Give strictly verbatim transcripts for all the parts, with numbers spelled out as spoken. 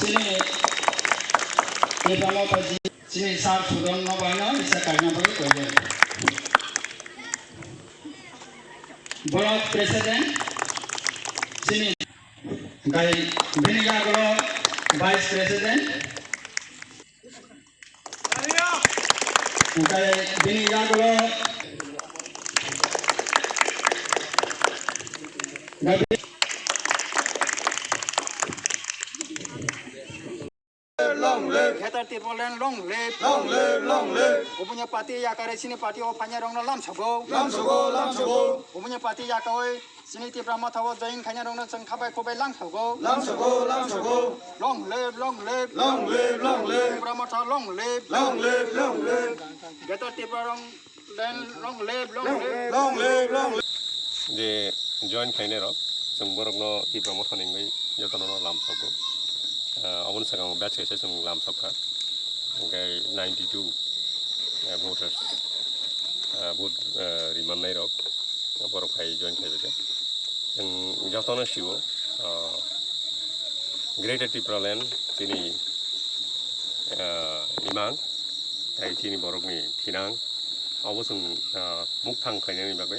Chini Tipra Motha ji, chini sir Sudon no bai no isa kaina bai koiya. Block President, chini gai bini yagulo Vice President, gai bini yagulo gai Long live! Greater Tipraland long live! Long live, long live! Obonya party yakare chini party o phanya rongno lamsogo. Lamsogo, lamsogo! Obonya party yakawi chini Tipra Motha o join khaina rongno chwng khabai khubai lamsogo. Lamsogo, lamsogo! Long live, long live! Long live, long live! Tipra Motha long live! Long live, long live! Greater Tipra rong Long live, long live. Long live, long live. Je join khainai rok, chwng borokno Tipra Motha ni wngwi jotono no lamsogo. Ah, oboni sakang batch kaisa chwng lamsokha. Hwnkhe ninety two, ah, voters, ah, vote, ah, rimannai rok, borok hai join khaibaikha. Chwng jotono sio, ah, Greater Tipraland chini, ah, imang, tei chini borokni thinang, obo chwng, ah, mukthang khlainani bagwi.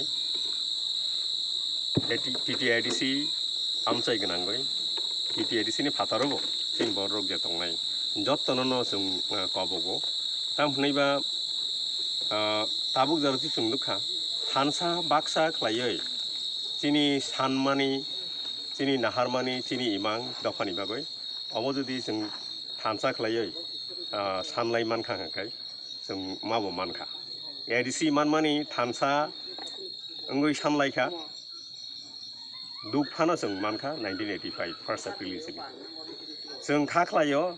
Tei T-, T T I D C amchai gwnangwi, T T I D C ni phataro bo chini borok je tongnai, jotono no chwng, ah, kobogo. Tamo hwnwi ba, ah, tabuk jora se chwng nukha, thansa baksa khlaiwi chini sanmani, chini naharmani, chini imang dophani bagwi obo jodi chwng thansa khlaiwi, ah, sanlai mankha hwnkhe chwng mabo mankha. A D C manmani thansa wngwi sanlaikha, duk phano chwng mankha nineteen eighty-five first April ni simi. Chwng kha khlaio,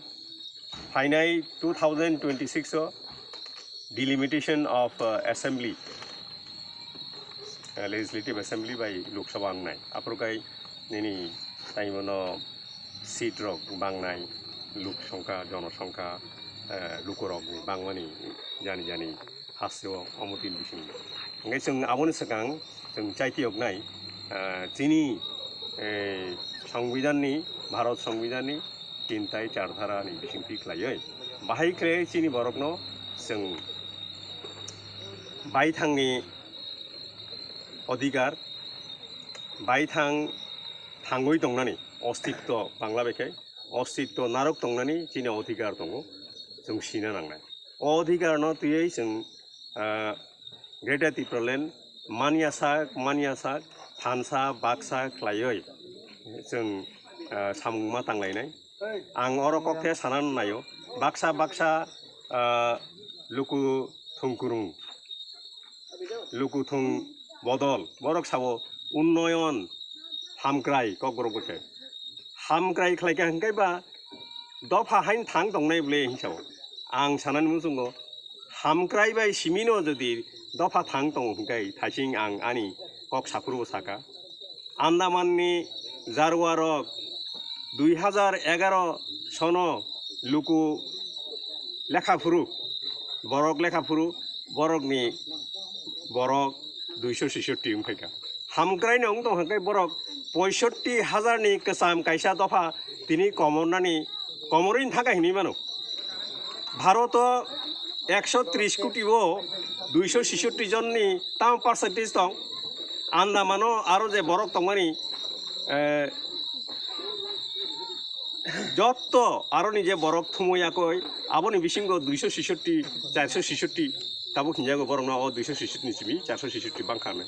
phainai two thousand twenty-six o delimitation of, uh, assembly, uh, legislative assembly bai Lok Sabha wngnai. Aphuru khai nini taimono seat rok bangnai, lok songkha, jono songkha, uh, lukurok bangmani jani jani hasteo omo tin bisingo. Hingke chwng aboni swkang chwng chaitiyoknai, ah, chini, eh, Songbidanni, Bharat Songbidanni tin tai char dharani bisingtwi khlaiwi, bahai khe chini borokno chwng baithangni odhikar, baithang thangwi tongnani ostitto Bangla bai khe, ostitto narwk tongnani chini odhikar tongo, chwng sina nangnai. O odhikarno twiwi chwng, ah, Greater Tipraland manya sak, manya sak, thansa, baksa khlaiwi chwng, ah, samung ma tanglainai. Ang oro kok khe sana naio, baksa, baksa, ah, luku thwngkwrwng, lukuthung bodol, borok sabo unnoyon hamkrai kokborok bwkhe. Hamkrai khlaikha hwnkhe ba dopha hain thang tongnai bwle hinwi sao. Ang sanani muchungo hamkrai bai simino jodi dopha thang tongo hwnkhe thaising ang ani kok saphuru saka. Andamanni jarwarok dui hajar egaro sono luku lekha phuru, borok lekha phuru, borokni borok duiso sisoti wngphaikha. Hamkraino wng tongkha khe borok poisotti hajarni kwcham kaisa dopha tini komornani, komorwini thangkha hinwi mano. Bharoto ekso tris koti o duiso sisoti jonni tamo percentage tong? Andamano aro je borok tongmani, eh, jotto aroni je borok thumo yakoi, aboni bisingo duiso sisoti, charso sisoti, tabuk hinjago borokno o duiso sisoti ni simi charso sisoti bangkha hinwi.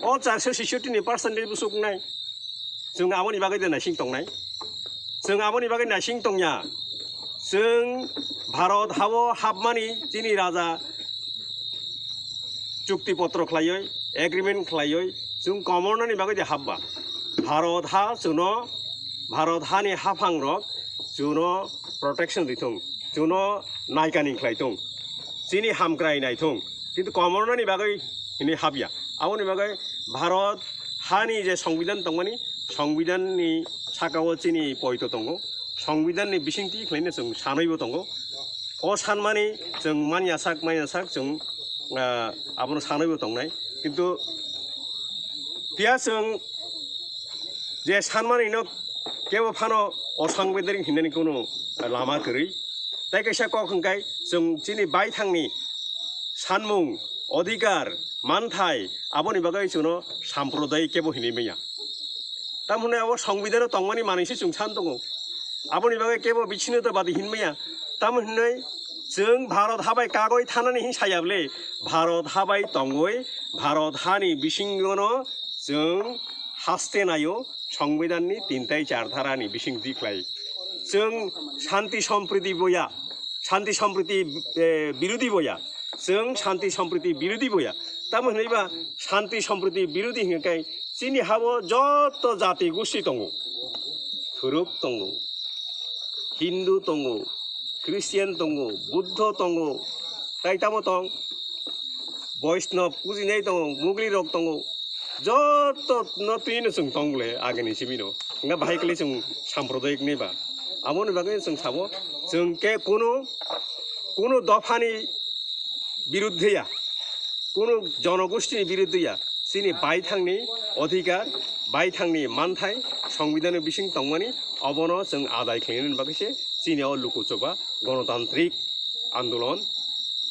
O charso sisoti ni percentage bwswk wngnai? Chwng aboni bagwi de naising tongnai? Chwng aboni bagwi naising tongya. Chwng Bharat hao hapmani chini raja chukti potro khlaiwi, agreement khlaiwi, chwng komornani bagwi de hapba. Bharat ha chwngno, Bharat hani haphangrok chwngno protection rithung, chwngno naikani khlai thung, chini hamkrai nai thung, kintu komornani bagwi hinwi hapya. Aboni bagwi Bharat hani je Songbidan tongmani, Songbidanni sakao chini poito tongo, Songbidanni bisingtwi khlaino chwng sanwibo tongo. O sanmani chwng manya sak, manya sak chwng, ah, abono sanwibo tongnai. Kintu phiya chwng je sanmanino kebo phano osangbidanik hinani kunu lama kwrwi. Tai kaisa kok hwnkhe chwng chini baithangni sanmung, odhikar, manthai, aboni bagwi chwngno samprodayik kebo hinwi manya. Tamoni abo songbidano tongmani manwi se chwng san tongo. Aboni bagwi kebo bichinodabadi hinwi manya. Tamo hinwi chwng Bharot habai kagoi thanani hin sayable, Bharot habai tongoi, Bharot hani bisingono chwng haste naio, songbidanni tin tai char dharani bising di khlai. Chwng shanti sompriti boya, shanti sompriti, eh, birodhi boya. Chwng shanti sompriti birodhi boya. Tamo hinwi ba shanti sompriti birodhi hwnkhe chini habo joto jati gosti tongo. Thuruk tongo, Hindu tongo, Christian tongo, Buddho tongo, tai tamo tong, Vaishnav pujinai tongo, Mugli rok tongo, joto no twi no chwng tong le agini simi no. Nga bahai kali chwng samprodayik ni ba. Aboni bagwi chwng sabo, chwng ke kuno, kuno dophani biruddhe ya, kuno jonogoshtini biruddhe ya, chini baithangni odhikar, baithangni manthai, songbidano bising tongmani, obono chwng adai khlainani bagwi se chini o lukuchoba gonotantrik andolon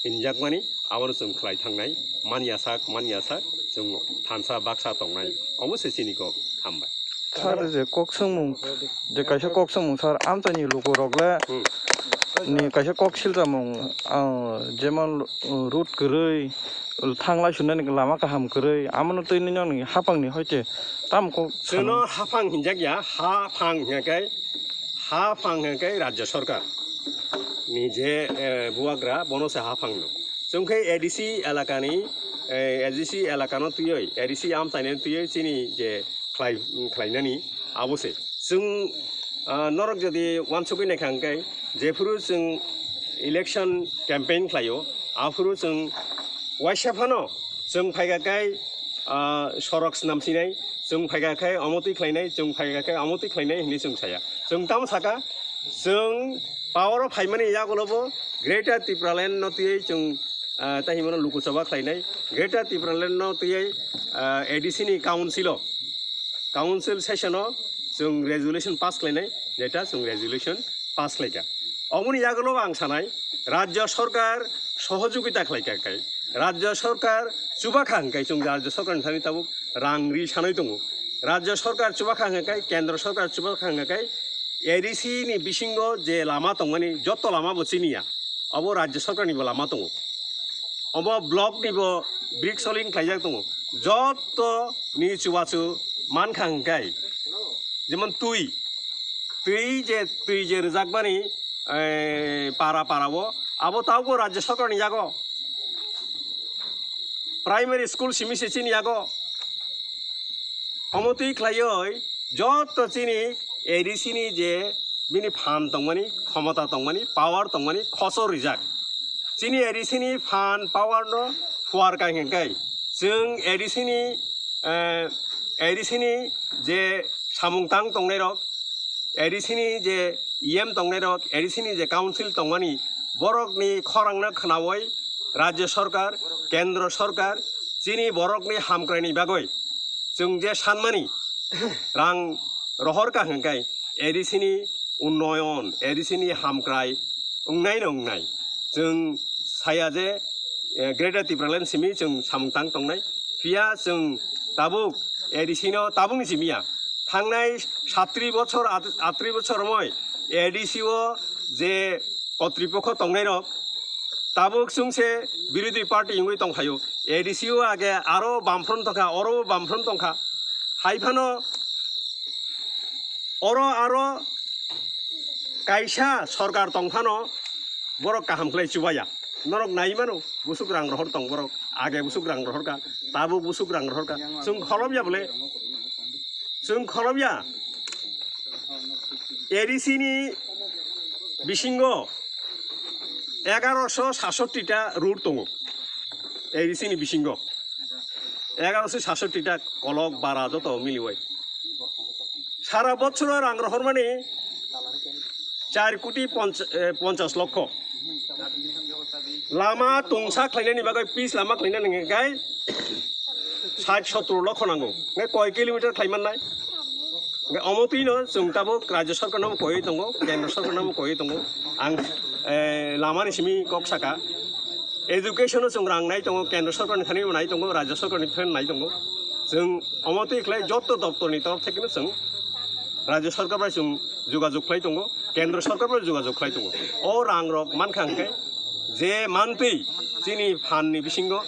hinjakmani, abono chwng khlai thangnai, manya sak, manya sak, chwng thansa baksa tongnai, omo se chini kok. Hambai. Sir, je kok swngmung, je kaisa kok swngmung, sir, amchaini lukurok le Hmm. ni kaisa kok silchamung, ah, jemon, uh, road kwrwi, thanglai sunani lama kaham kwrwi, amono twi nini haphangni hoite tam kok Chwngno haphang hinjak ya, haphang hingkhe, haphang hingkhe Rajya Sarkar ni je, eh, bubagra bono se haphang no. Chwng khe A D C elakani, eh, A D C elakano twiwi, A D C amchaini twiwi chini je khlai-, khlainani abo se. Chwng, ah, norok jodi uansugwi naikha hwnkhe, jephuru chwng election campaign khlaio, aphuru chwng waisa phano chwng phaikha khe, ah, sorok snam sinai, chwng phaikha khe omo twi khlainai, chwng phaikha khe omo twi khlainai hinwi chwng saya. Chwng tamo saka, chwng power o phaimani yagulo bo Greater Tipraland no twiwi chwng, ah, tai himano lukuchoba khlainai. Greater Tipraland no twiwi, ah, A D C ni council o, council session o chwng resolution pass khlainai, jeta chwng resolution pass khlaikha. Oboni yagulo ang sanai, Rajya Sarkar sohojogita khlaikha khe, Rajya Sarkar chubakha hwnkhe chwng Rajya Sarkar ni thani tabuk rang ri sanai tongo. Rajya Sarkar chubakha hwnkhe, Kendra Sarkar chubakha hwnkhe, A D C ni bisingo je lama tongmani joto lama bo chiniya. Abo Rajya Sarkar ni bo lama tongo. Obo block ni bo brick soling khlaijak tongo. Joto ni chubachu mankha hwnkhe, jemon twi, twi je, twi je rwjakmani, eh, para para o, abo tabuk Rajya Sarkar ni yago. Primary school simi se chini yago. Omo twi khlaiwi joto chini A D C ni je bini phan tongmani, khomota tongmani, power tongmani, khosor rijak. Chini A D C ni phan power no phuar kai hwnkhe chwng A D C ni, eh, A D C ni je samung tang tongnai rok, A D C ni je E M tongnai rok, A D C ni je council tongmani, borok ni khorang no khnaui Rajya Sarkar, Kendra Sarkar, chini borok ni hamkrai ni bagwi chwng je sanmani rang rohor ka hwnkhe A D C ni unnoyon, A D C ni hamkrai wngnai no wngnai. Chwng saya je, eh, Greater Tipraland simi chwng samung tang tongnai. Phiya chwng tabuk A D C no tabukni simi ya. Thangnai satri bochor, at-, atri bochor romoi A D C o je kotripokho tongnai rok, tabuk chwngse birodhi party wngwi tongphaio. A D C o age aro bamfront tongkha, oro bamfront tongkha. Hai phano oro aro kaisa sorkar tongphano borok kaham khlai chubaya. Norok nai mano, busuk rang rohor tong borok. Age busuk rang rohor ka, tabuk busuk rang rohor ka. Chwng kholobya bole. Chwng kholobya. A D C ni bisingo egaroso sasotti ta road tongo. A D C ni bisingo egaroso sasotti ta kolok bara joto miliwai. Sara bochoro rang rohormani char koti ponch-, eh, ponchas lokho. Lama tungsa khlainani bagwi pis lama khlainani hwnkhe sait sotro lokho nango. Hwnkhe koi kilometer khlai mannai? Omo twi no chwng tabuk Rajya Sarkar no koi tongo, Kendra Sarkar no koi tongo. Ang, eh, lama ni simi kok saka. Education no chwng rang nai tongo, Kendra Sarkar ni thani nai tongo, Rajya Sarkar ni thani nai tongo. Chwng omo twi khlai jotto doptor ni torof theke no chwng Rajya Sarkar bai chwng jogajog khlai tongo, Kendra Sarkar bai jogajog khlai tongo. O rang rok mankha hwnkhe je mantwi chini phan ni bisingo,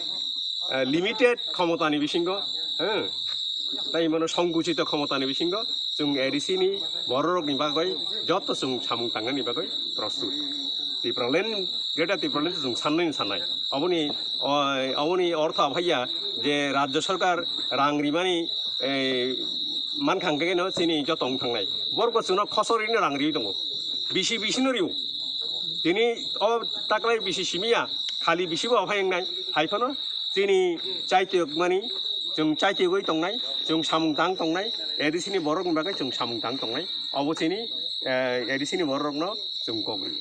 eh, limited khomota ni bisingo, eh, tai mano songkuchito khomota ni bisingo chwng A D C ni bororok ni bagwi jotto chwng samung tangnani bagwi prostut. Tipraland, Greater Tipraland chwng sannai sanai. Oboni, o, oboni ortho abhaiya je Rajya Sarkar rang rimani, eh, mankha hwnkhe no chini joto wng thangnai. Borok chwngno khosor rino rang riwi tongo. Bisi bisi no riw. Tini o taklai bisi simiya, khali bisi bo aphai wngnai. Hai phano chini chaitiyokmani, chwng chaitiyogwi tongnai, chwng samung tang tongnai, A D C ni borok ni bagwi chwng samung tang tongnai. Obo chini, eh, A D C ni borok no chwng kok ri.